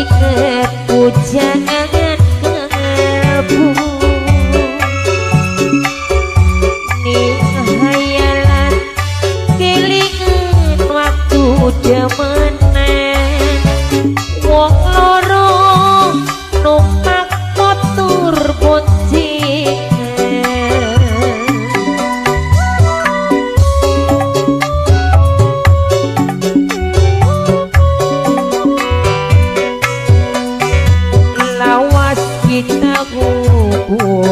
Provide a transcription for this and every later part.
Inget hujan kebun ning hayalan kelingan waktu demenan wong loro numpak motor boncengan. Lawas kita hubungan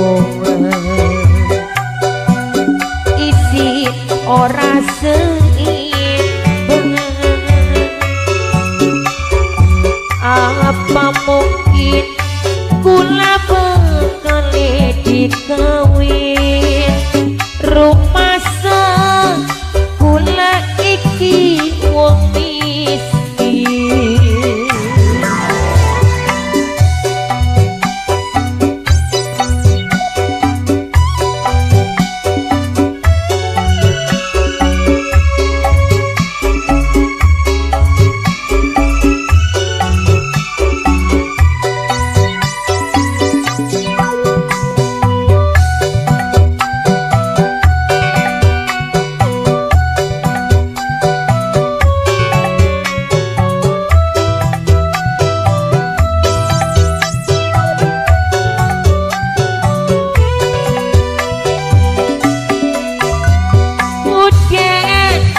isi ora seimbang. Apa mungkin kula bakal dikawin rumasa kula iki wong miskin.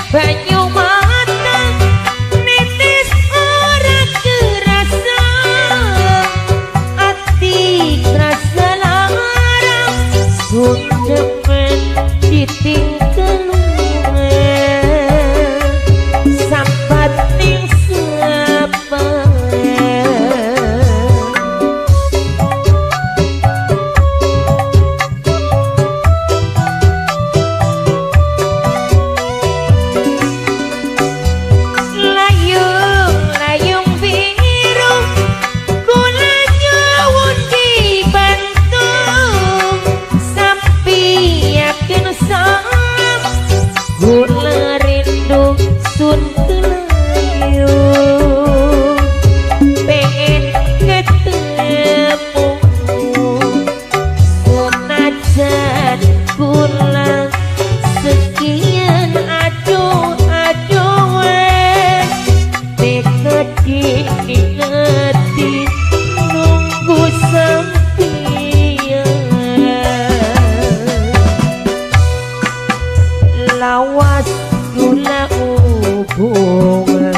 Banyu mata netes ora kerasa, ati kerasa lara sun demen ditinggal sambat ning sapa. Gula rindu sun kelayu pengen ketemu senajan kula sekian aduh-aduhan dingeti nunggu sampian. Lawas gula hubungan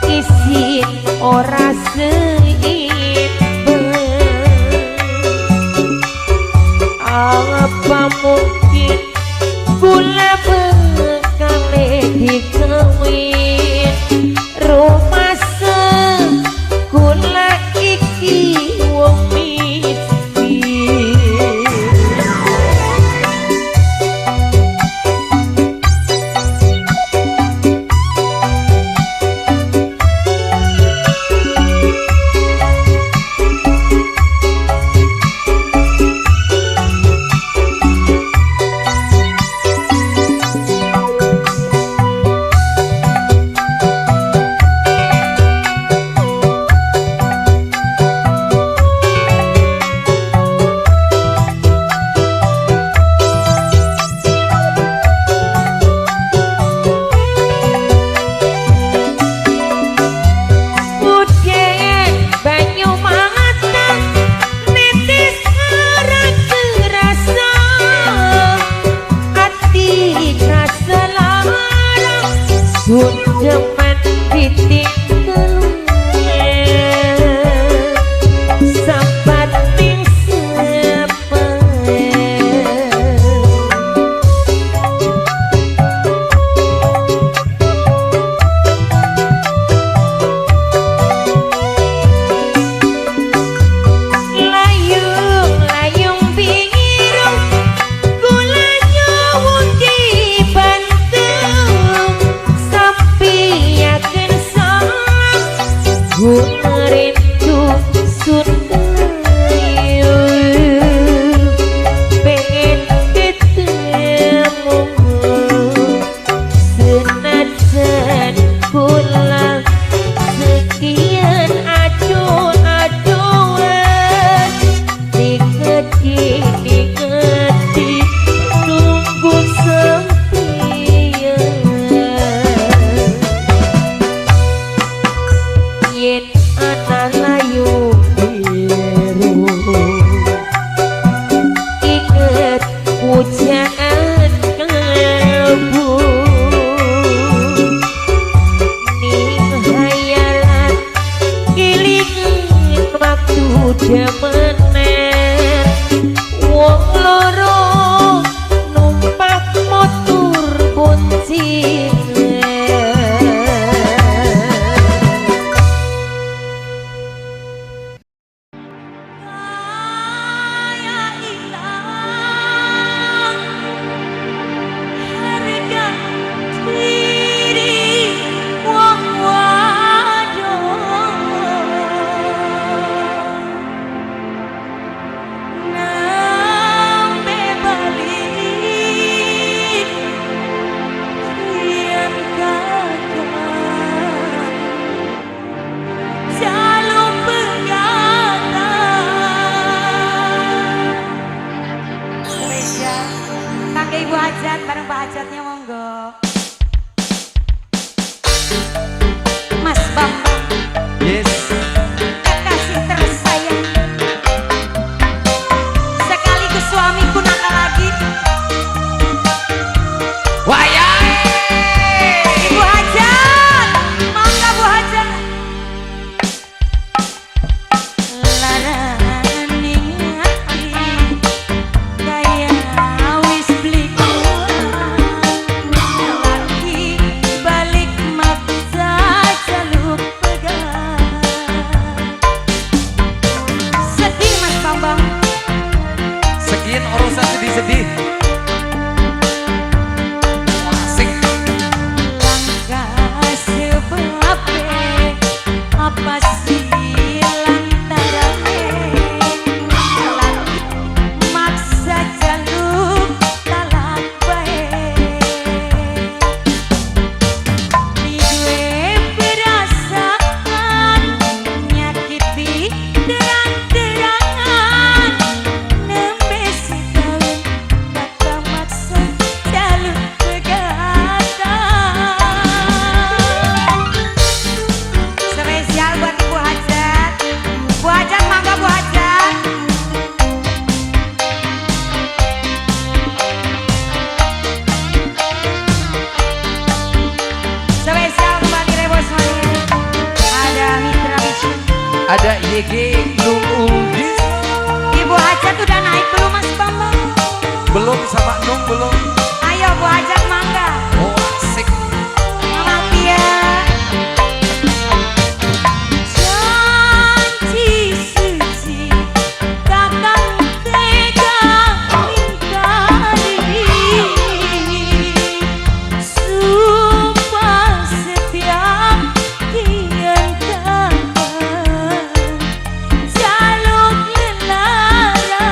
isin ora seimbang. Apa mungkin kula bakal dikawin rumasa kula iki wong miskin. Sun demen ditinggal sambat ning sapa. Layung layung biru kula nyuwun dibantu sampiyaken salam rindu sun kelayu pengen ketemu senajan kula sekian. Ana layu biru. Inget pujaan kalbu. Ning hayalan kelingan waktu demenan. Wong loro numpak motor boncengan. Kaya ilang harga diri wong wadon nembe bali kian kakang jaluk pegatan. Spesial kangge Ibu Hajat bareng Pak Hajatnya, monggo Mas Bambang. Yes. Kekasih tersayang sekaligus suamiku nakal lagi. Wayai. Ibu Hajat, mangga Bu Hajat. Larane ati kaya wis beli lagi balik maksa jaluk pegat. Sedih, Mas Bambang. Sekian urusan sedih-sedih. Asik. Langkah sebabe apa sih lantarane laki maksa jaluk talak bae. Duwe perasaan nyakiti terang-terangan nembe setaun kakak maksa jaluk pegatan. Spesial buat Ibu Hajat. Bu Hajat, mangga Bu Hajat. Spesial kembali Rebos Mania. Ada Mitra Vision. Ada YG Nung Uldis. Ibu Hajat udah naik belum, Mas Bambang? Belum sama Nung belum. Ayo Bu Hajat, mangga. Oh, asik. Mama Pia. Janji suci kakang tega ingkari. Sumpah setia kian kakang jaluk lelara.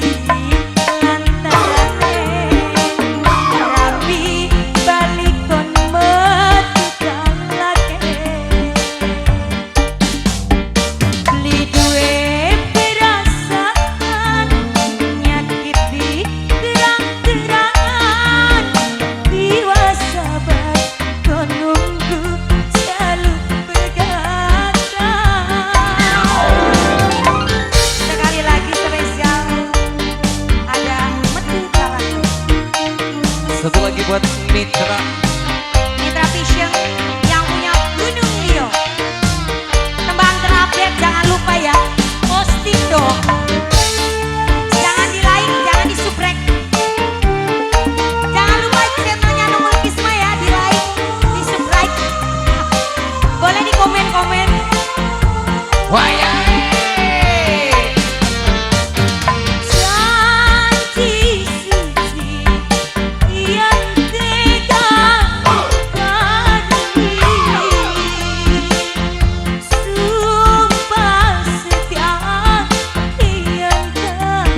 sih lantarane rabi balik kon metu talake. Beli duwe perasaan nyakiti terang-terangan tiwas sabar kon nunggu jaluk pegatan. Sekali lagi spesial ada metu talake. Satu lagi buat Mitra. Mitra Vision yang punya Gunung Lio. Tembang terupdate jangan lupa ya, posting dong. Jangan di like, jangan di subrek. Jangan lupa channelnya Nungul Kisma ya, di like, di subscribe. Boleh di komen-komen. Waya. Janji suci yang tega tadi, sumpah setia yang takkan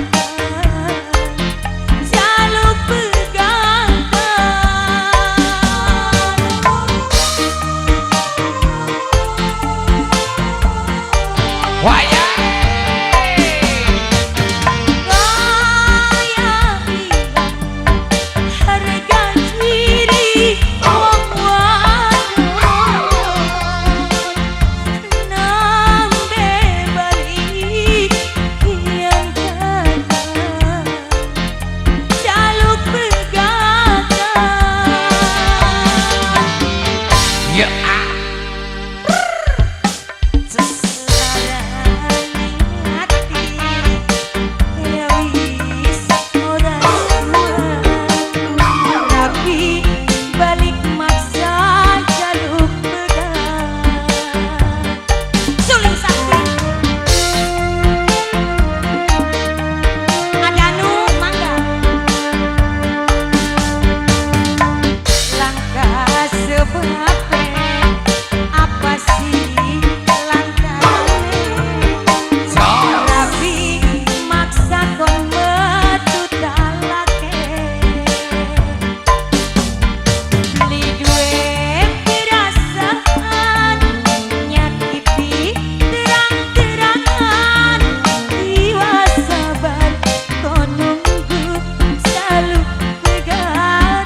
jaluk pegatan. Waya. Kaya ilang harga diri wong wadon nambe bali yang takkan jaluk pegatan. Ya. Selarani ati ya wis ora kuat rabi balik maksa jaluk pegat. Suling Sakti ada nu mangga langkah sebabe apa sih lantarane rabi maksa kon metu talake. Beli duwe perasaan nyakiti terang-terangan tiwas sabar kon nunggu jaluk pegatan.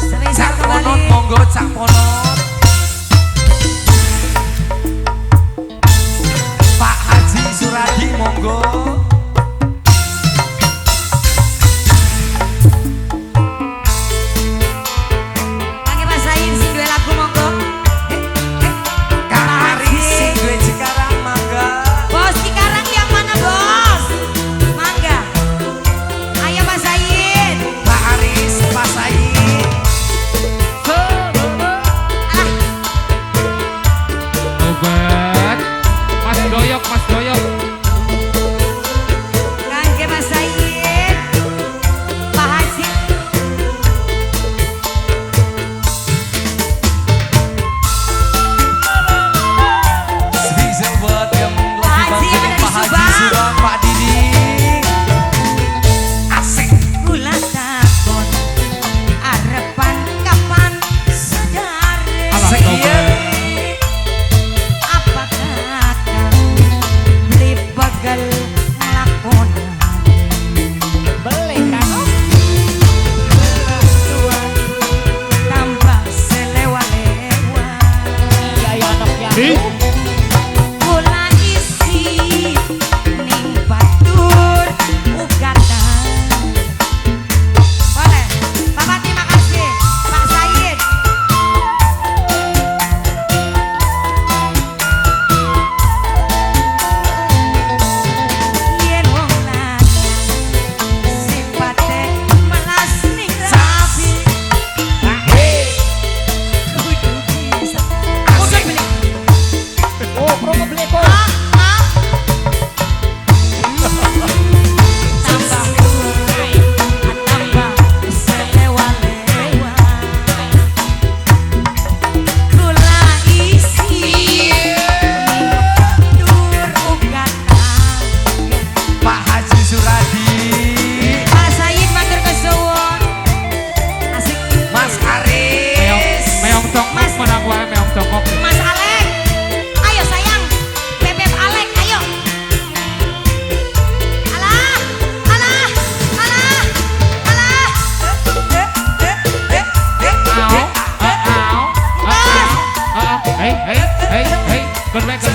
Spesial Cak Ponot kembali. monggo Cak Ponot. Pak Haji Suradi monggo. Kangge Mas Zain sing duwe lagu monggo. Kang Aris sing duwe Cikarang mangga. Bos Cikarang yang mana bos? Mangga. Ayo Mas Zain. Pak Aris, Pak Said. Ah, Obat. Mas Doyok, Mas Doyok. kangge Mas Zain. Pak Haji. Spesial buat yang Pak lagi Haji yang bangkit ada di Pak Haji Subang. Subang, Pak Didi. Asik. Kula takon arepan kapan sedare. Asik iya. Apa kakak beli pegel nglakonan Beli kan? tua tambah selewa-lewa. Iya ya anak yang Kula isi ning batur ugatan. Boleh. Bapak terima kasih. Pak Said. Yen wong lanang sipate melas ning rabi kudu bisa. Kudu beli. Oh, promo beli kok. Ah, ah. Tambah tambah selewa-lewa. Kula isi ning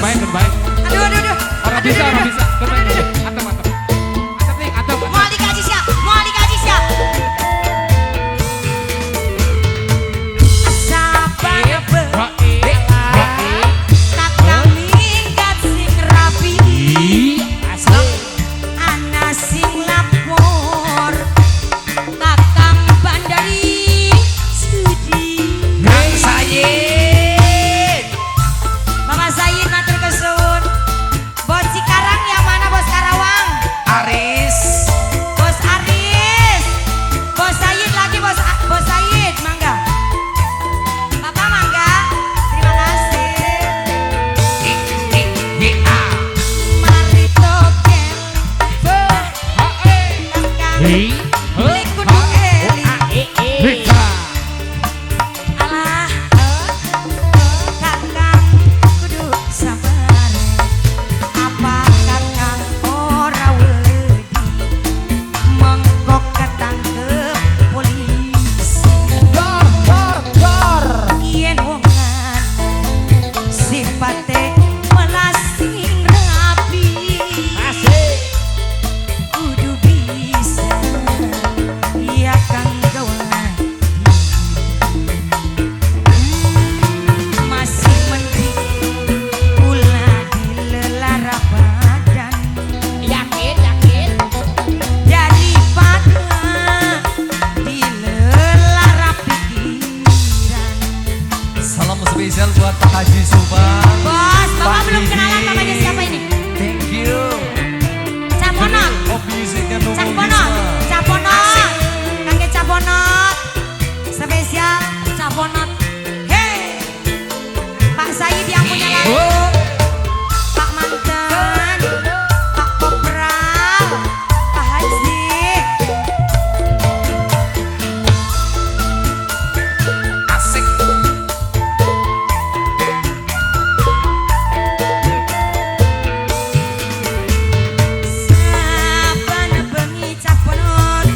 baik, baik. Aduh, aduh, aduh. Orang bisa, orang bisa. Atap, atap. Atap nih, atap. Mau dikaji siap, mau dikaji siap. Kakang minggat sing rapi, ana sing lapor, kakang bandari sudi. Kang Sayid. Bapak Sayid matur kesuwun. Bos Cikarang yang mana, Bos Karawang? Aris. Bos Aris. Bos Sayid lagi, Bos Bos Sayid, mangga. Bapak mangga. Terima kasih. I I B A. Mari togel. Kakang beli kudu eling. Alah, kakang kudu sabar. Apa kakang ora wedi mengko ketangkep polisi? Dor, dor, dor. Yen wong lanang sifate melas sing rapi, Asik. kudu bisa ya kang gawan. Masih mending kula dilelara badan Yakin, yakin. daripada dilelara pikiran. Salam spesial buat Pak Haji Subang. Bos, Bapak Pak belum Didi. kenalan bapaknya siapa ini? Thank you. Caponot. Pop musiknya Nunggu Caponot, Gisma. Caponot. Kakek Caponot. Spesial Caponot. Hey. Pak Said yang punya lagu. Oh. Pak Mantan, Pak Kopral, Pak Haji. Asik. Saban bengi Caponot,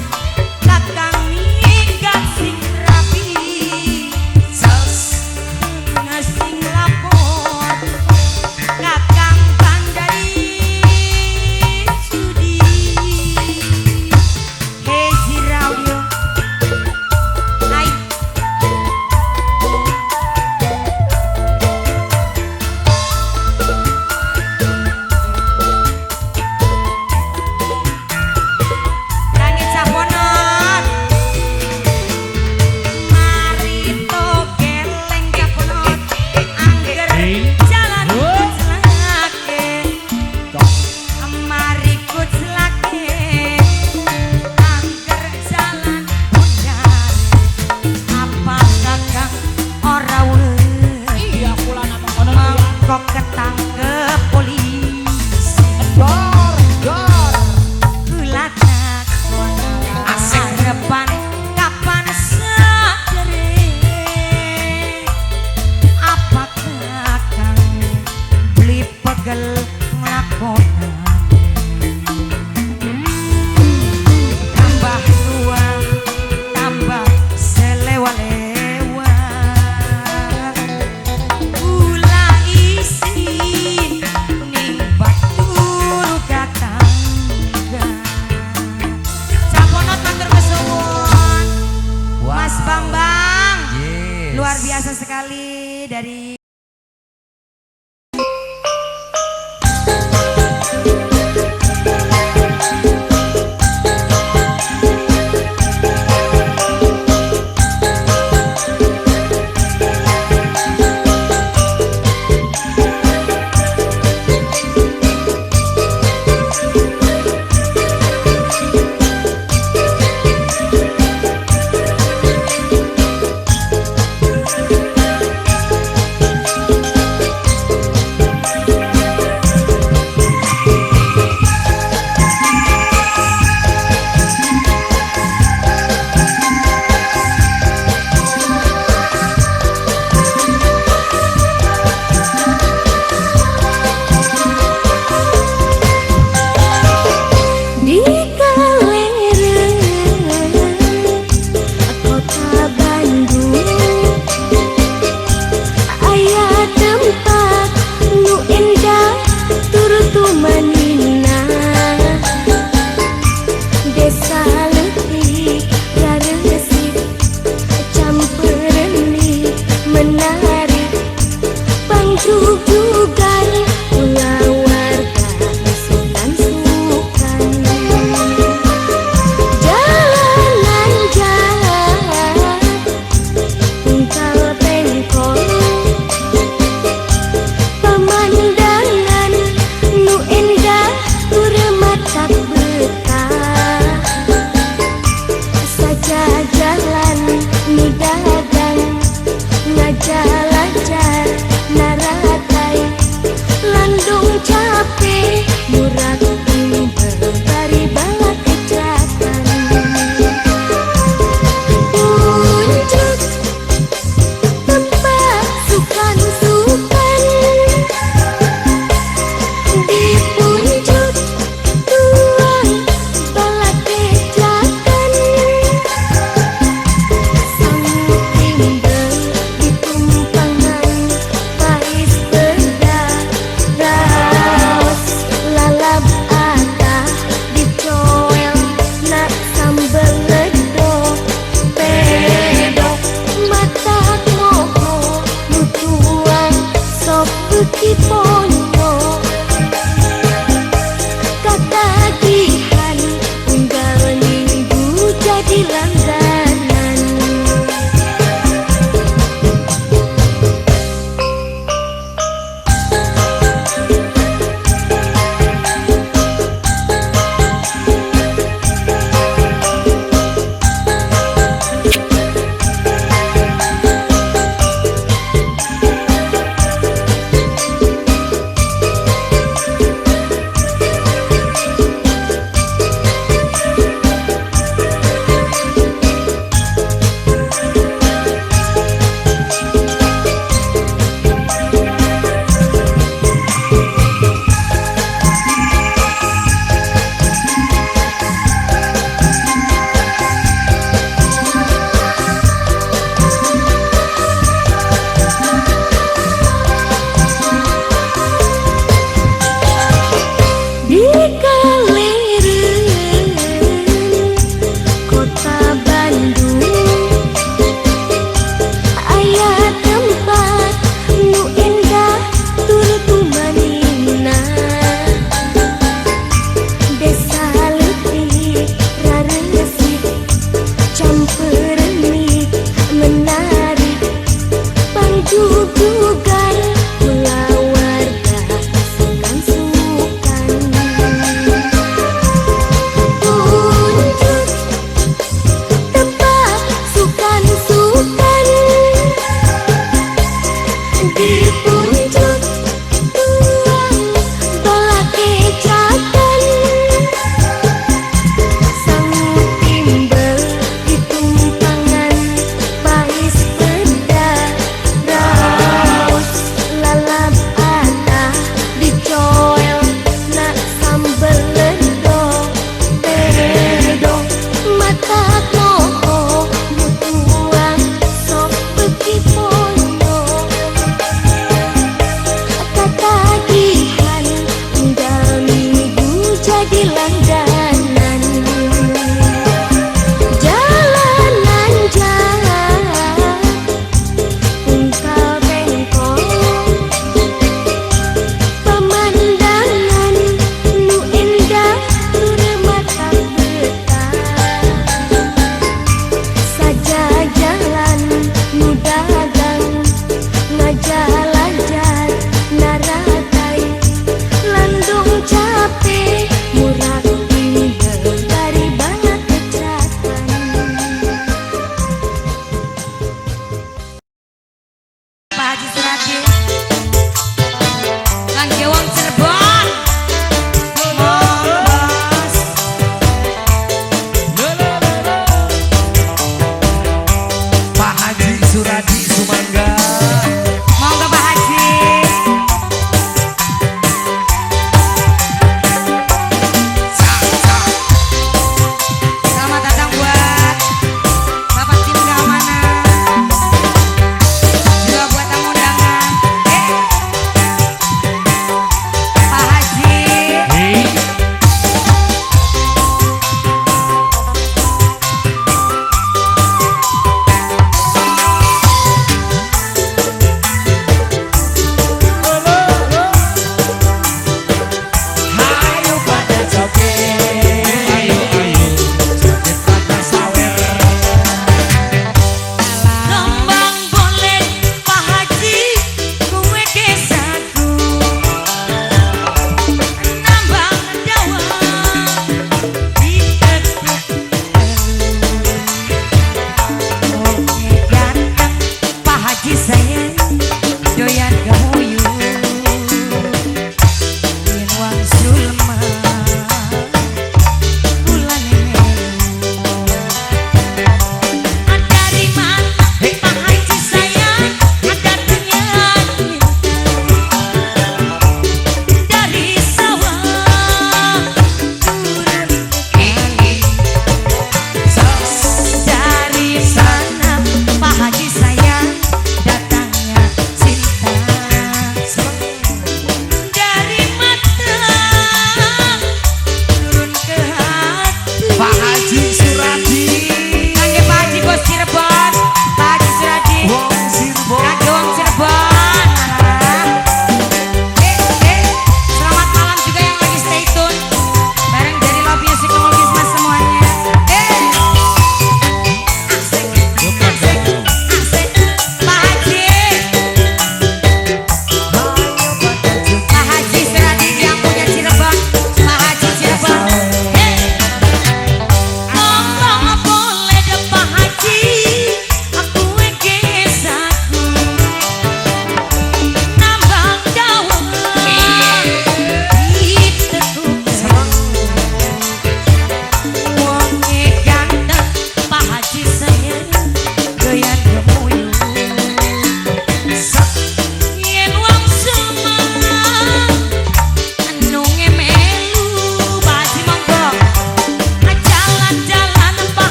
kakang minggat sing rapi. Sas. Ngasing lapor, kakang bandari sudi. Hey Ziraudio, hai. Kangen Caponot. Mari togeleng Caponot, angger jalan kuclake. Mari kuclake, angger jalan bundar. Apa kakang ora wedi Iya, kula namung kono ya. mengko ketangkep polisi? Dor, dor. Kula takon Asik. arepan kapan sadare? Apa kakang beli pegel nglakonan? Tambah tua tambah selewa-lewa, kula isin ning batur katangga. Caponot matur kesuwun. Wow. Mas Bambang. Yes. Luar biasa sekali dari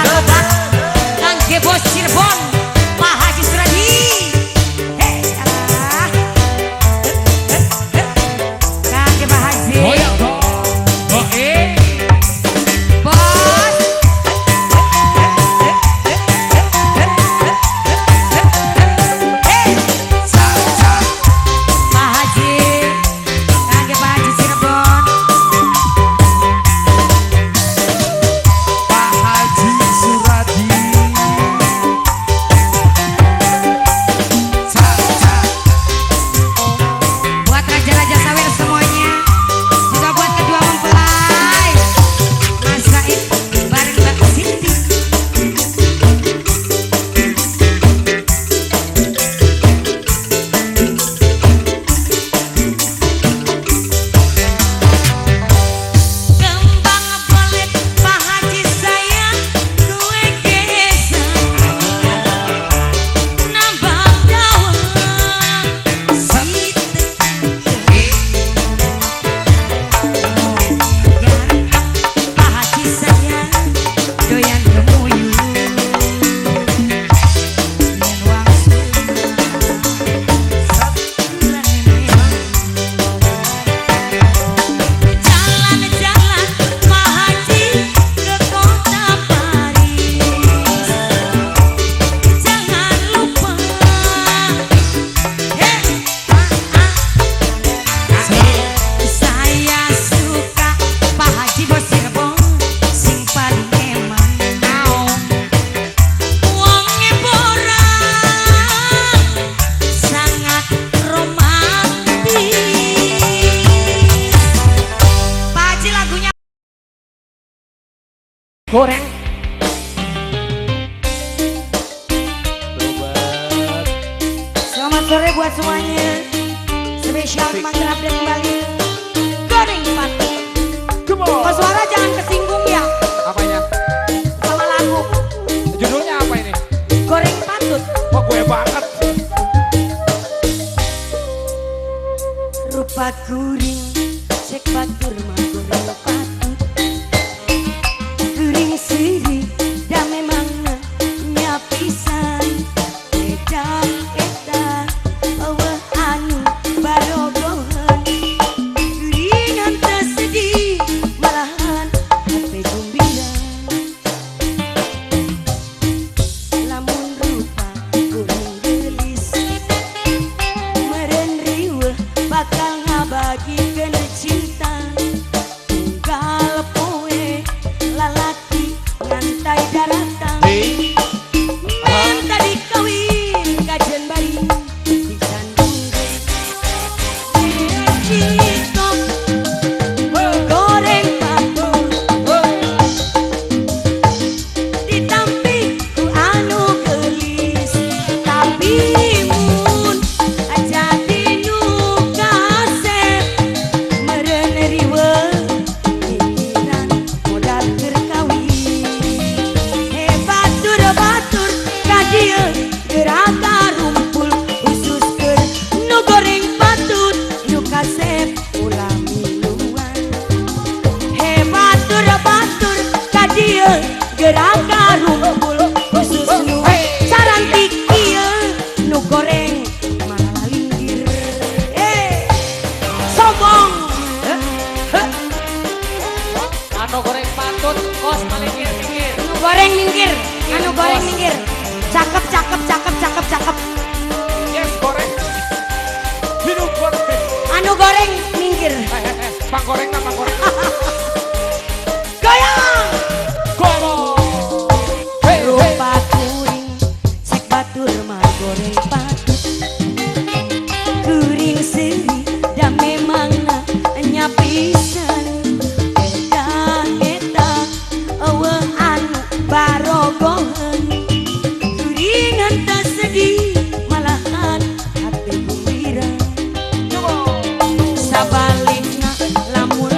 Tobat Kang Gebos Cirebon Pak Haji Suradi. Hei alah. Kang Pak Haji. Goyang dong. Oh eh. Bos. Hey. Pak Haji. Kang Pak Haji Cirebon. Pak Haji Suradi. Buat raja-raja sawir semuanya, juga buat kedua mempelai Mas Said bareng Mbak Siti. Kembang bolet Pak Haji sayang, gue geser nambah daun Pak Haji sayang doyan gemuyu yen wangsul jalan-jalan Pak Haji ke kota Paris, jangan lupa saya suka Pak Haji Bos Cirebon sing paling eman. Wonge porang sangat romantis. Pak Haji lagunya Goreng. Tobat. Selamat sore buat semuanya. Spesial teman terupdate kembali. Goreng patut. Come on. Koswara jangan kesinggung ya Apanya? sama lagu Judulnya apa ini? Goreng Patut. Wah gue banget. Rupa kuring cek batur mah goreng patut. Kuring siri da memang nyapisan. Eta eta eueuh anu barogoheun. Kuringan teu sedih malahan hate gumbira. Lamun rupa kuring geulis meren riweuh bakal ngabagikeun cinta. Tunggal poe lalaki ngantai daratan. Minta dikawin kajen bari disandungkeun. Cikok goreng patut ditampi ku anu geulis, tapi mun jadi nu kasep meureun riweuh mikiran modal keur kawin. He batur batur ka dieu geura rumpul khusus keur nu goreng patut nu kasep ulah miluan. He batur batur ka dieu geura rumpul khusus nu sarantik ieu nu goreng malah linggir. Sombong. Heh, Anu goreng patut kos malingkir minggir. Anu goreng minggir, anu goreng minggir. Cakep cakep cakep cakep cakep. Yes goreng. Hidup goreng. Anu goreng minggir. Pang goreng nah, pang goreng. Goyang. Goreng. Hey, hey. Rupa kuring cek batur mah goreng patut. Kuring seuri da memang nyapisan. Eta eta eueuh anu barogoheun. Kuringan teu sedih malahan hate gumbira. Sabalikna lamun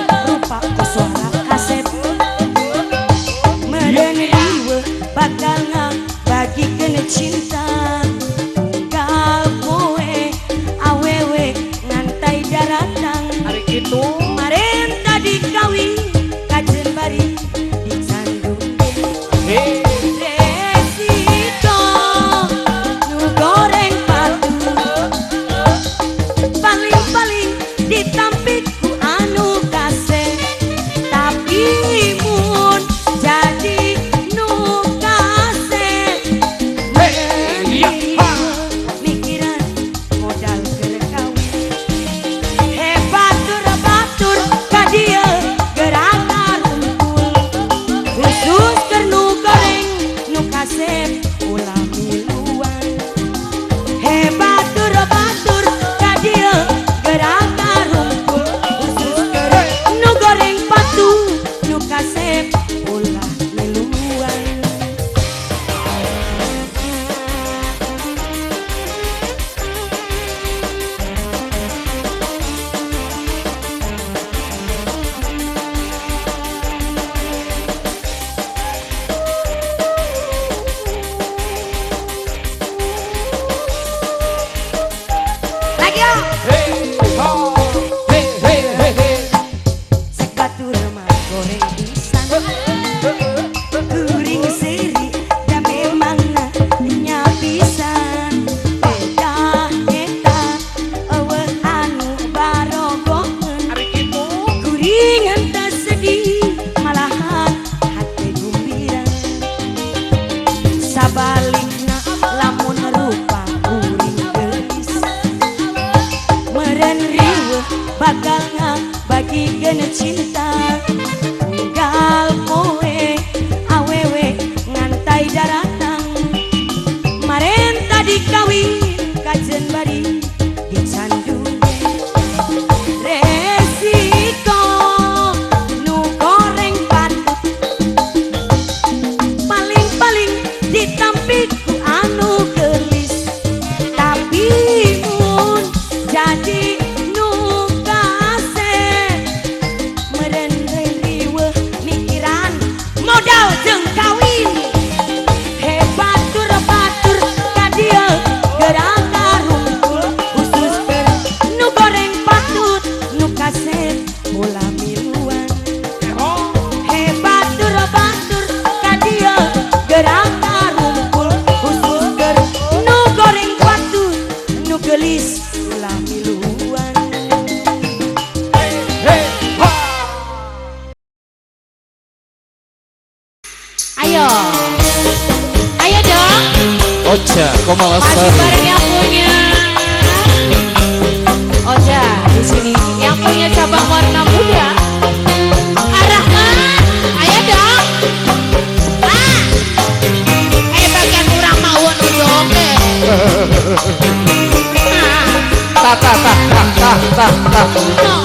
kasep ulah miluan. Hebatur batur ka dieu gerak karumpul khusus keur nu goreng patu nu kasep ulah miluan. Lagi yo. Hey ho, hey hey hey hey. Sek batur mah goreng pisan kuring seri da memang nya pisan beda eta eueuh anu barogoheun Ari kitu. kuring henteu sedih malahan hate gumbira sabalikna lamun rupa kuring geulis meureun riweuh bakal ngabagikeun cinta unggal poe awewe ngantai daratang marenta dikawin kajen bari dicandu resiko nu goreng patut paling-paling ditampi ku anu geulis tapi mun jadi nu kasep meureun riweuh mikiran modal jeung kawin. Hebatur batur ka dieu gerak karumpul khusus keur nu goreng patut nu kasep ulah miluan. Hebatur batur ka dieu gerak karumpul khusus keur nu goreng patut nu geulis ulah miluan. Hey ha. Ayo. Ayo dong. Ocha Masih Komalasari. bareng yang punya Oja di sini yang punya cabang warna muda. Arahkan, ayo dong. Ah, eh bagian kurang mau nu joget. Ah, Ta ta ta ta ta ta ta. no,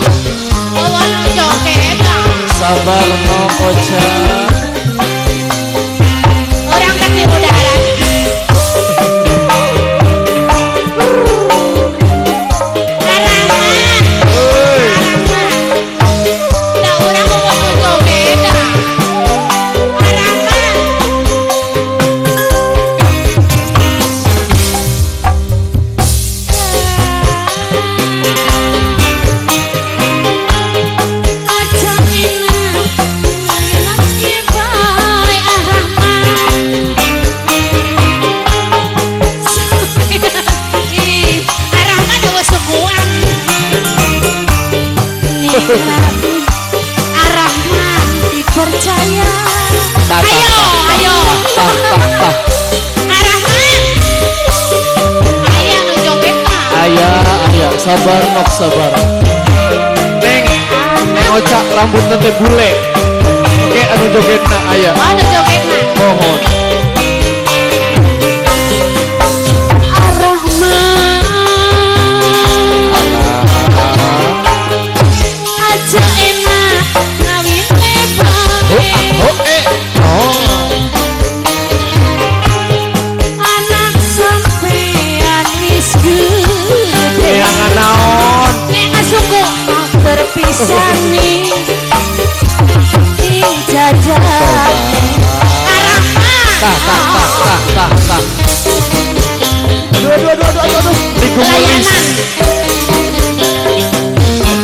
mau nu joget. Ah. Sabar no Ocha. Orang kecil udara. Arahkan, arahkan. Nah, orang mau nu joget. Ah. Arahkan. Aja enak, enak bae Arahman. Ih, Arahman eueuh sukuan. Arahman Dipercaya Ta, ta, Ayo, ta, ayo. ta, ta, ta. Arahman. Aya nu joget mah. Aya, aya, sabar nok sabar. Neng, Neng Ocha rambutna teh bule. Oke anu jogetna aya. Oh, nu joget mah. Mohon. Arahman. Aja enak ngawin Oh, bae. oh, eh. Oh. Anak sampean wis gede. Neangan naon? Nek asuku terpisah nih jajan Arahman. Ta ta ta ta ta ta. Aduh aduh aduh aduh aduh aduh. Digumelis. Layanan.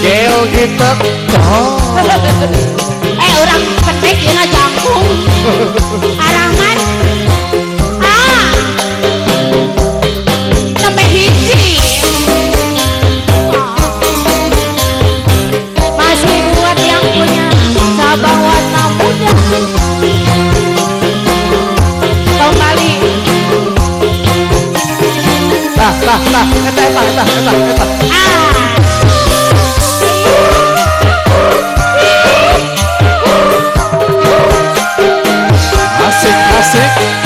Gel kita. Oh. Eh orang pendek ieu jangkung. Arahman. Ah. Sampai hiji. Masih buat yang punya cabang warna muda. Kembali. Tah tah tah. Eta eta eta eta eta. Ah. Asik asik.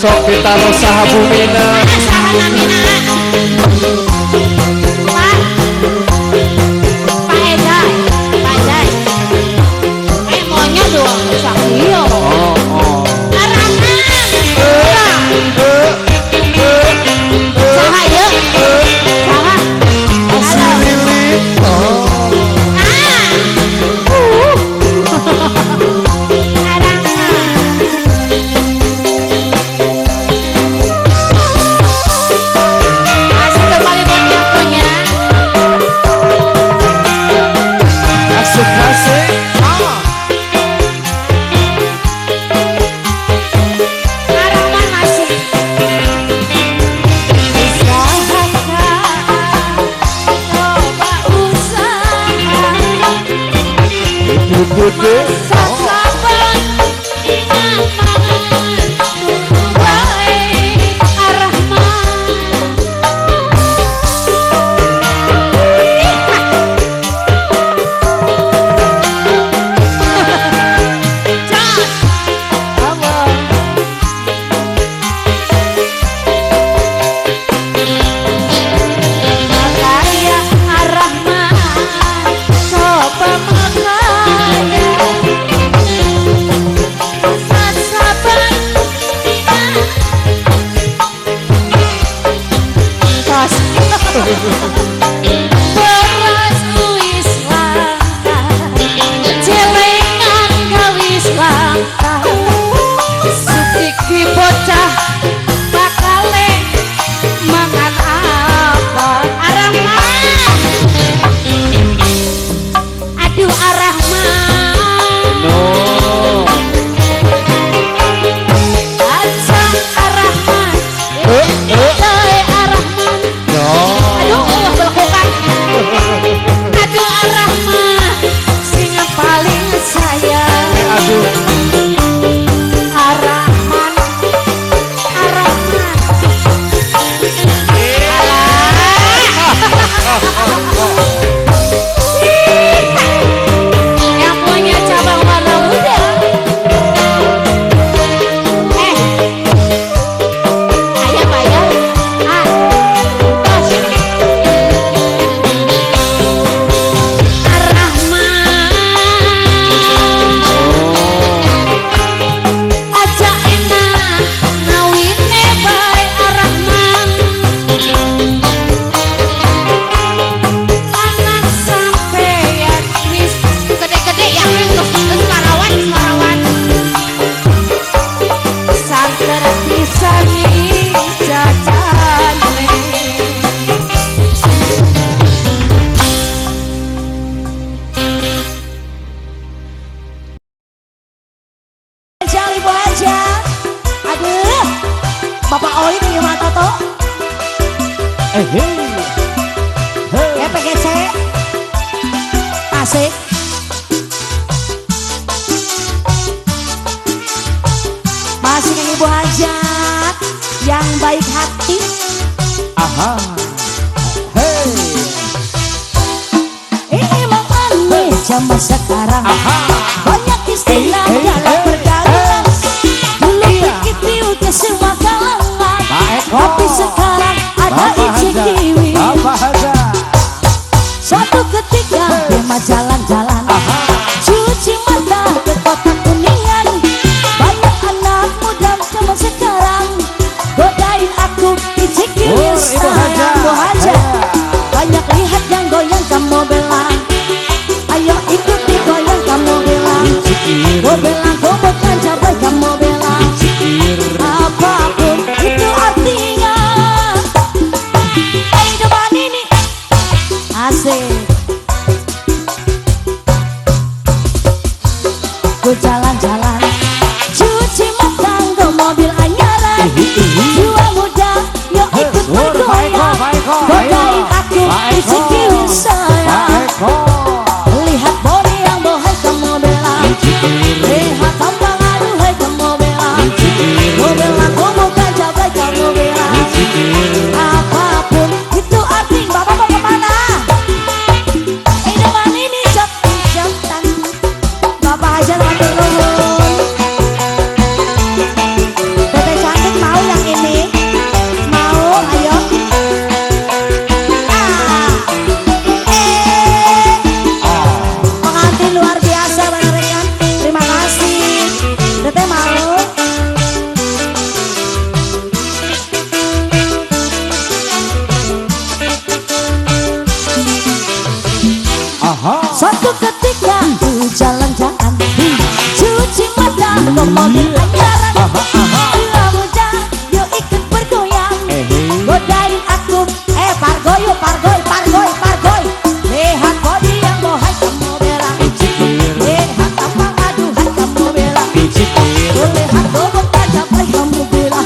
Sok ditaruh saha bumina. Mana saha namina? Pak. Pak Ejai, Pak Ejai. Monyet doang sakio. Oh, oh. Arahman. Saha ieu? Saha? Halo. Oh. Ah. Arahman. Asik kembali buat yang punya. Asik asik. Ah. Arahman masih. Usahakan, coba usaha. Itu gede. Masa sabar, ingat mangan, turu bae, Arahman. Jos. Makaya Arahman, coba makaya. Sasaban Tos. Beras wis langka, celengan gawis langka. Sutiki bocah bakale mangan apa? Arahman. Aduh Arahman. No. Aja Arahman. Eh, eh. Doi Arahman. No. Aduh, Allah belekukan. Aduh Arahman, sing paling sayang. Aduh. Arahman, Arahman. Alah. Yang punya cabang warna muda. Eh, ayah bayar. Ah, tos. Arahman. Aja enak ngawine bae Arahman. Anak sampeyan wis gede-gede yang geus geus parawan geus parawan. Santer pisan jajane. Aja ibu aja. Aduh. Bapak Oi nih Pak Toto. Eh, hey. Hey. Ya PGC. Asik. Masih yang ibu hajat yang baik hati. Aha. Hey. Ini emang aneh zaman sekarang. Aha. Banyak istilah Eh, eh, dalam eh, pergaulan. Dulu Iya. begitu ke semua kalangan. Pak Eko. Tapi sekarang ada Bapak icik Haja. kiwi. Bapak Haja. Suatu ketika dia jalan-jalan, cuci mata ke kota Kuningan. Banyak anak muda zaman sekarang godain aku icik kiwi Wur, Ibu Haja. sayang. Bu Haja. Haja. Banyak lihat yang goyang kamu bela. Ayo ikuti goyang kamu bela. Icik Go bela, go Suatu ketika ku jalan-jalan, cuci mata ke mobil anyaran. Tua muda, yuk ikut bergoyang, godain aku. Pargoy, pargoy, pargoy, pargoy. Lihat body yang bohai kamu bela. Lihat tampang aduhai kamu bela. Lihat bobot tajam kamu bela.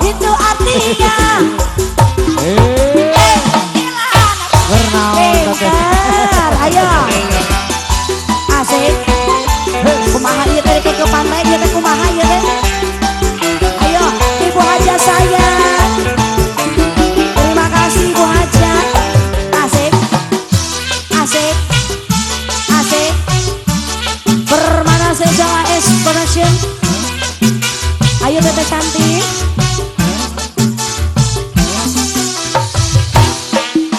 Itu artinya. Pintar, ayo. Asik. Kumaha ieu teh ke pantai ieu teh kumaha ieu teh. Ayo, Ibu Haja sayang. Terima kasih Ibu Haja. Asik. Asik. Asik. Permana Sejawa S Production. Ayo teteh cantik.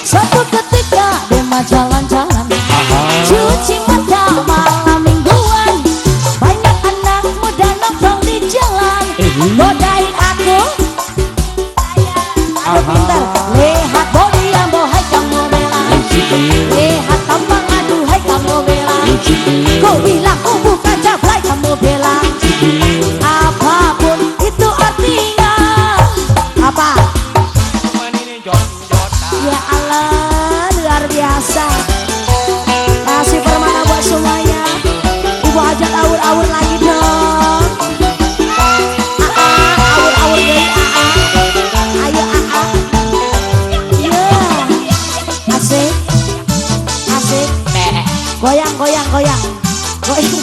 Suatu ketika Dema jalan-jalan, cuci mata malam mingguan, banyak anak muda nongkrong di jalan, godain aku. Aduh pintar. Lihat body yang bohai kamu bela. Lihat tampang aduhai kamu bela. Ku bilang ku bukan jablay kamu bela. Apapun itu artinya. Apa? Ya Allah, luar biasa. Kasih Permana buat semuanya. Ibu Hajat awur-awur lagi dong. Awur-awur deh. Ayo Ya. Asik. Asik. Goyang, goyang, goyang. Goyang.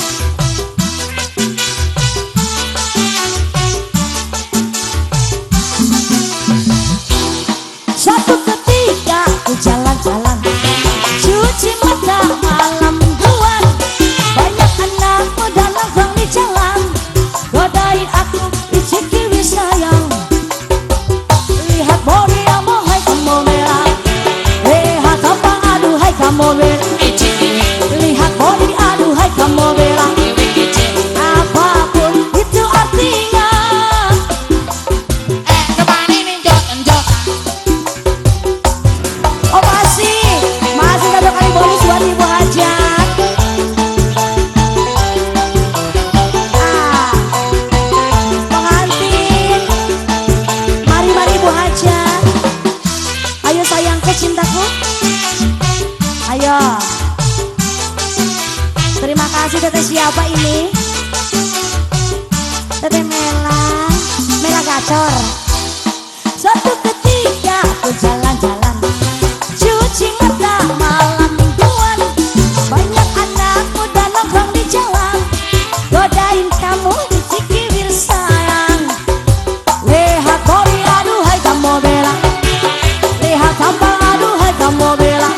Suatu ketika ku jalan-jalan, cuci mata malam mingguan, banyak anak muda nongkrong di jalan, godain aku iciki sayang. Lihat body yang bohai kamu merah, lihat tampang aduhai kamu merah, lihat body aduhai kamu merah. Apapun itu artinya. Oh masih satu kali bonus buat Ibu Hajat. Pengantin, mari Ibu Hajat. Ayo sayangku, cintaku. Ayo. Terima kasih teteh siapa ini? Teteh Mela, Mela Gacor. Suatu ketika aku jalan-jalan, cuci mata malam mingguan, banyak anak muda nongkrong di jalan, godain kamu dicikir sayang. Lihat body aduhai kamu bela, lihat tampang aduhai kamu bela,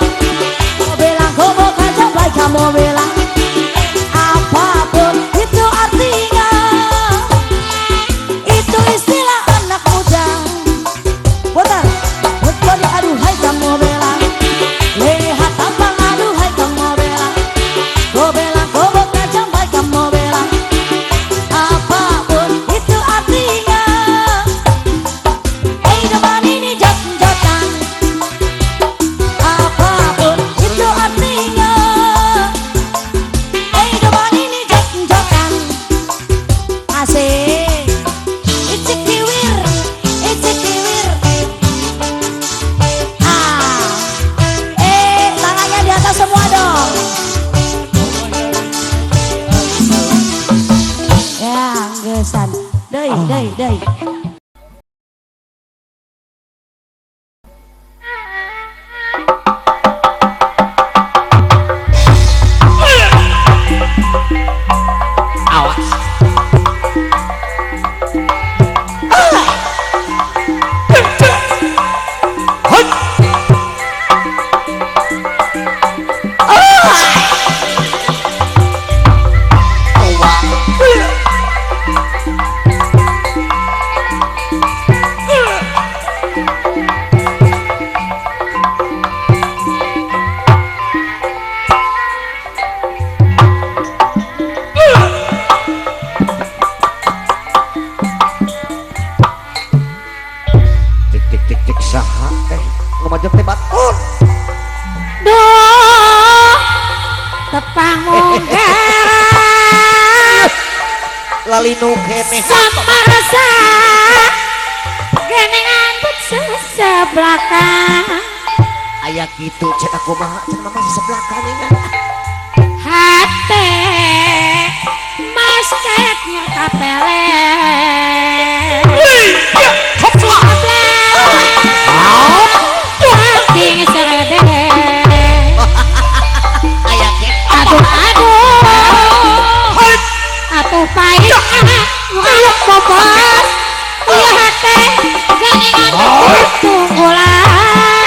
bilang ku bukan jablay kamu bela. Apapun itu artinya, itu istilah anak muda. Putar, body aduhai kamu bela, lihat tampang aduhai kamu bela, ku bilang ku bukan jablay kamu bela. Apapun itu artinya. Depan ini jot-jotan. Apapun itu artinya. Depan ini jot-jotan. Asik. Icik kiwir, icik kiwir. Tangannya di atas semua dong. Ya, gesan. Dei, dei, dei. Awas. Cek cek cek cek saha teh lumajang teh batur. Duh. Kalinu keneh Samarasa genengan sesebelakan. Aya kitu cenah kumaha cenah mah sesebelakan ini. Hate masket nyerta pele. Saking serede. Aya kitu. Aduh aduh. Atuh pahit urang bobot. Ieu hate geningan tunggulan.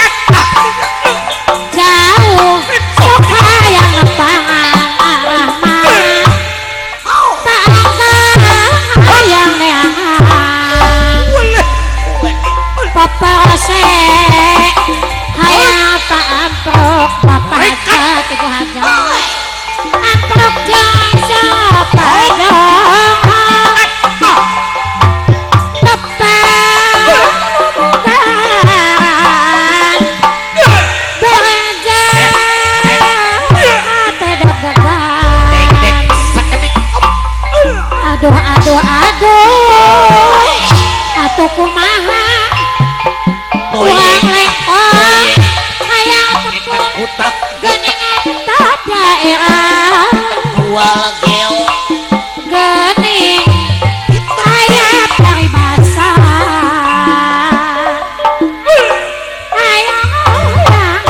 Jauh sok hayang nepangan arahman. Tak hayang neangan. Paparose hayang tak amprok bapak hajat ibu hajat. Amprok jeung sapadong. Tepangan bereja hate deg-degan. Aduh aduh aduh atuh kumaha urang lengkong hayang tepung Utak geningan tak daerah jual geo gening aya paribasa hayang urang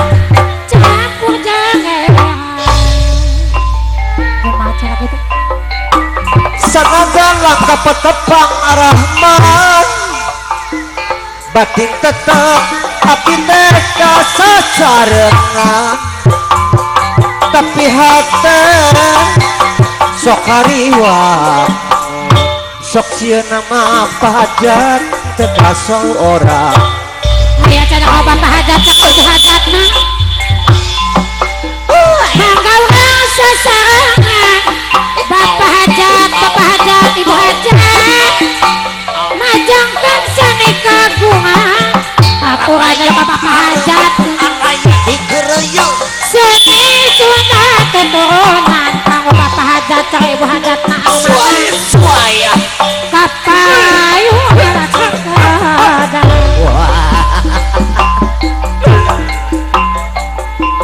campur jangeran kumaha cara kitu. Sanajan langkah petepang arahman batin tetep api teka sasarengan tapi hate sok hariwang sok sieun nama pahajat teka orang. Aya cenah ka bapak hajat ka ibu hajatna. Mangga urang sasarengan bapak hajat, ibu hajat. Majangkeun seni kagungan aturan bapak hajat. Seni Sunda keturunan kanggo bapak hajat sareng ibu hajatna anu mana kapayun sakedap.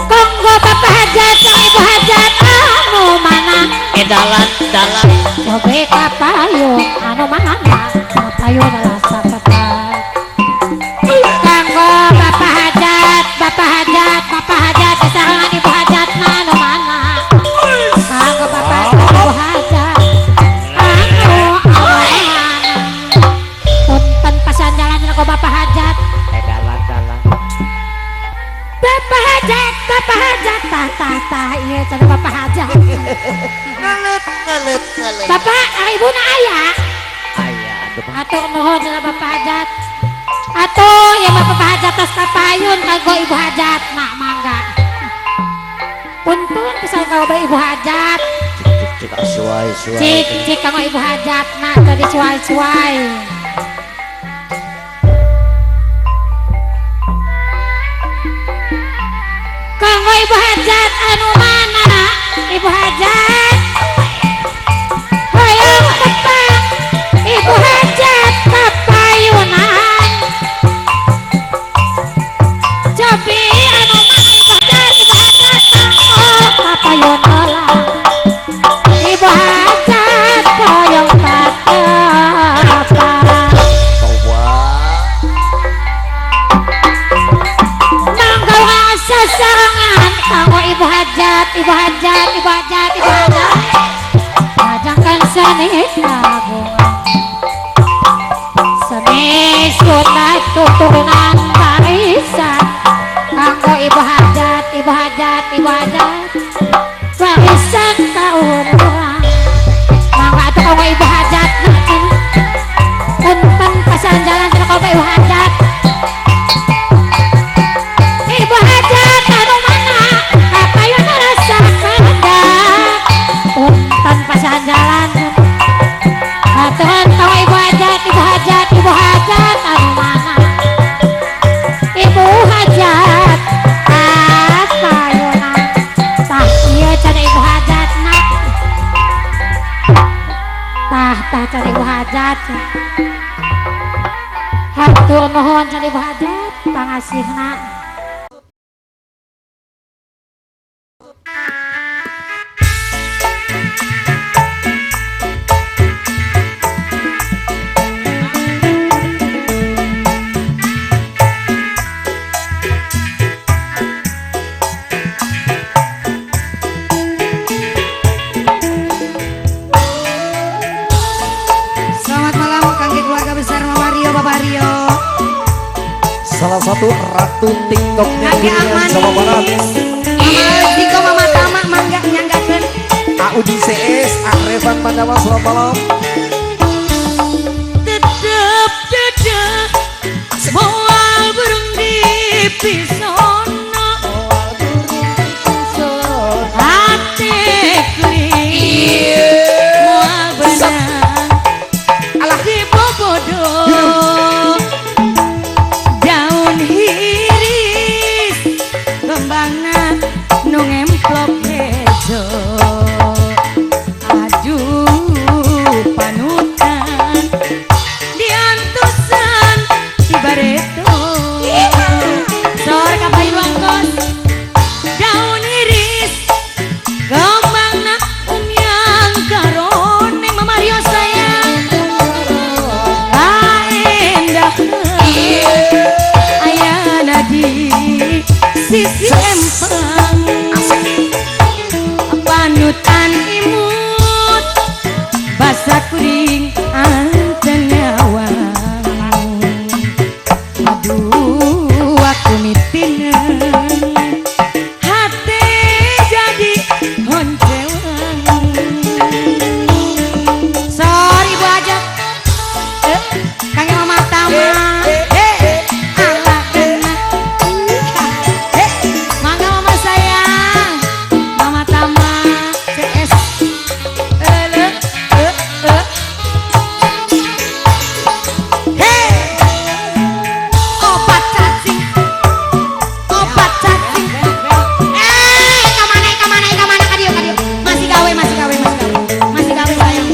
Kanggo bapak hajat sareng ibu hajat anu mana Edalan dalan cobe kapayun anu mana kapayun sakedap. Kanggo bapak hajat, bapak hajat, bapak hajat sarengan ibu hajatna anu mana kanggo bapak ibu hajat anu mana punten pasan jalan kanggo bapak hajat. Edalan dalan Bapak hajat, bapak hajat, tah tah tah ieu cenah bapak hajat. Ngelet ngelet ngelet. Bapak ari ibuna aya. Aya atuh mah. Atur nuhun cenah bapak hajat. Atuh ya bapak hajat tos kapayun kanggo ibu hajat nak mangga. Punten pisan kanggo ibu hajat. Cik cik suai suai. Cik cik kanggo ibu hajat nak tadi suai-suai. Kanggo ibu hajat anu mana? Ibu hajat hayang tepang ibu hajat kapayunan. Cobi anu mana ibu hajat, ibu hajat kanggo kapayun heula. Ibu hajat hoyong patepang. Mangga urang sasarengan kanggo ibu hajat, ibu hajat, ibu hajat, ibu hajat. Majangkeun seni kagungan. Seni Sunda tuturunan barisan kanggo ibu hajat, ibu hajat, ibu hajat. Barisan kaum urang. Mangga atuh kanggo ibu hajat cenah. Punten pasan jalan cenah kanggo ibu hajat. Ibu hajat anu mana kapayun rasa kada. Punten pasan jalan aturan kanggo ibu hajat, ibu hajat, ibu hajat anu mana cenah Ibu Hajat. Hatur nuhun cenah Ibu Hajat pangasihna. Salah satu ratu TikToknya dunia Jawa Barat. Mama Diko, Mama Tama, mangga nyanggakeun. AUDCS, Arefan Pandawa, selamat malam. Tetep dedeh, moal burung di pisono. Hati kuring, moal benang di bobodo. Kembangna nu ngemplok hejo. Aduh panutan diantusan di bareto. Sor kapayu angkos daun iris kembangna umyang karoneng. Mama Rio sayang kaendah ayana di sisi empang. Panutan imut basa kuring anten nyawang. Aduh aku mitinen hate jadi honcewang. Sorry Ibu Hajat. Kang Mama Tama. Mangga Mama sayang, Mama Tama CS. Ele, e, e. Hey, obat cacing, obat cacing. Kamana, kamana, kadieu, kadieu. Masih gawe, masih gawe, masih gawe, masih gawe sayang.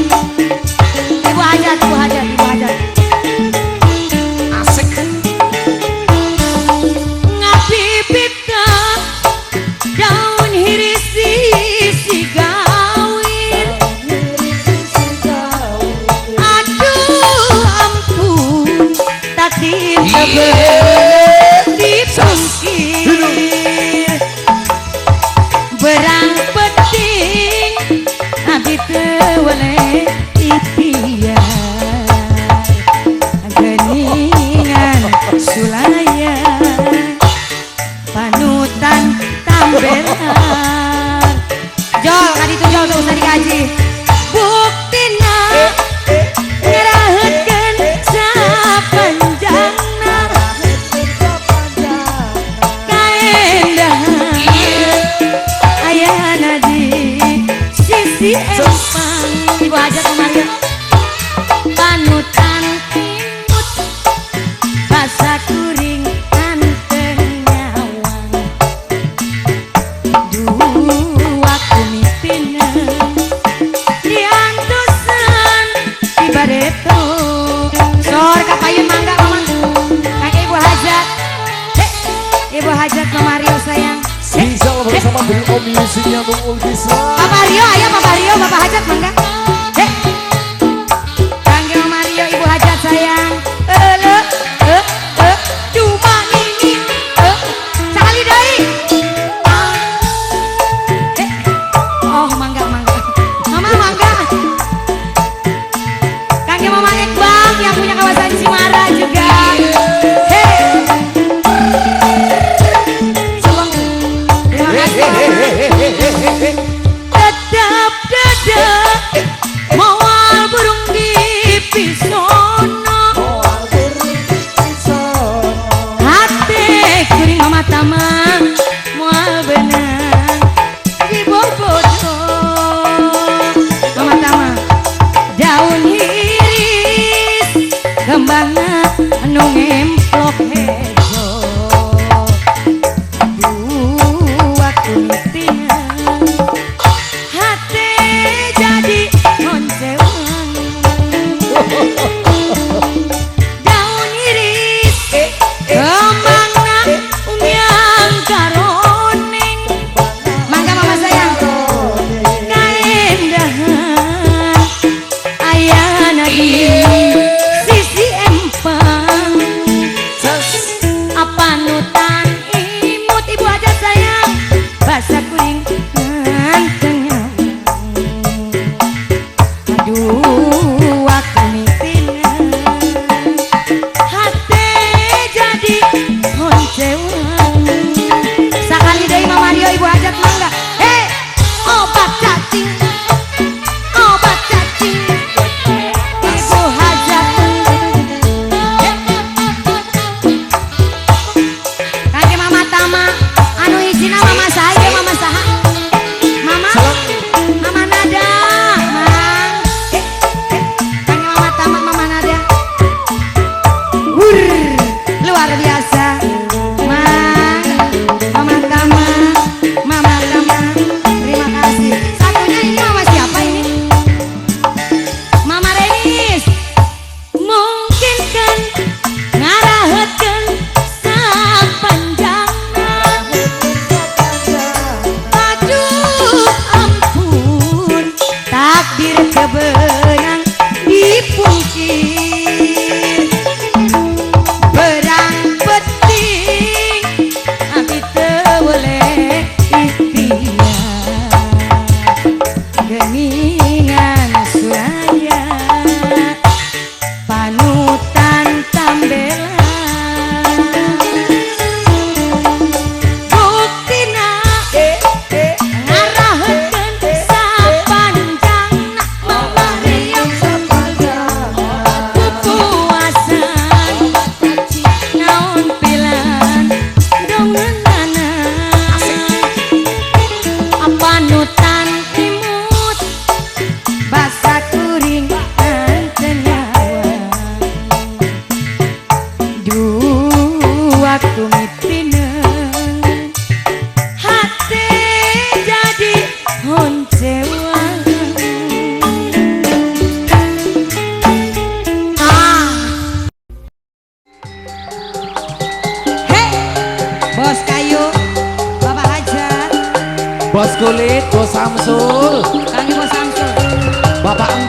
Ibu Hajat, Ibu Hajat, Ibu Hajat. Asik. Ngapipita daun hiris sisi gawir. Aduh ampun tatin tebel dipungkir. Berang peting abi teu weleh ikhtiar. Geningan sulaya panutan tambelan. Jol, kaditu jol teu usah dikaji. Buktina ngeraheutkeun sapanjangna kaendahan ayana di sisi empang. Ibu Hajat Mama Rio. Panutan imut basa kuring anteng nyawang. Duh aku mipinen diantusan di bareto. Sor kapayun mangga Mama. Kang Ibu Hajat. Ibu Hajat Mama Rio sayang. Bisa bersama Brio Musiknya Bung Ulfisa. Papa Rio, ayo Papa Rio, Bapak Hajat mangga. Kangge Mama Rio, Ibu Hajat sayang. Ele, e, e, cuma ini, e, sekali deui. Oh, mangga, mangga. Mama mangga. Kangge Mama Ekbang yang punya kawasan Cimara juga. Hei. Suweng. Terima kasih. Tetap dedeh moal burung di pisono. Hate kuring Mama Tama moal benang di bobodo. Mama Tama daun hiris kembangna nu ngemplok hejo. Aduh aku mitinen hate jadi honcewang. Bos kulit, Bos Samsul, Kangge Bos Samsul. Bapak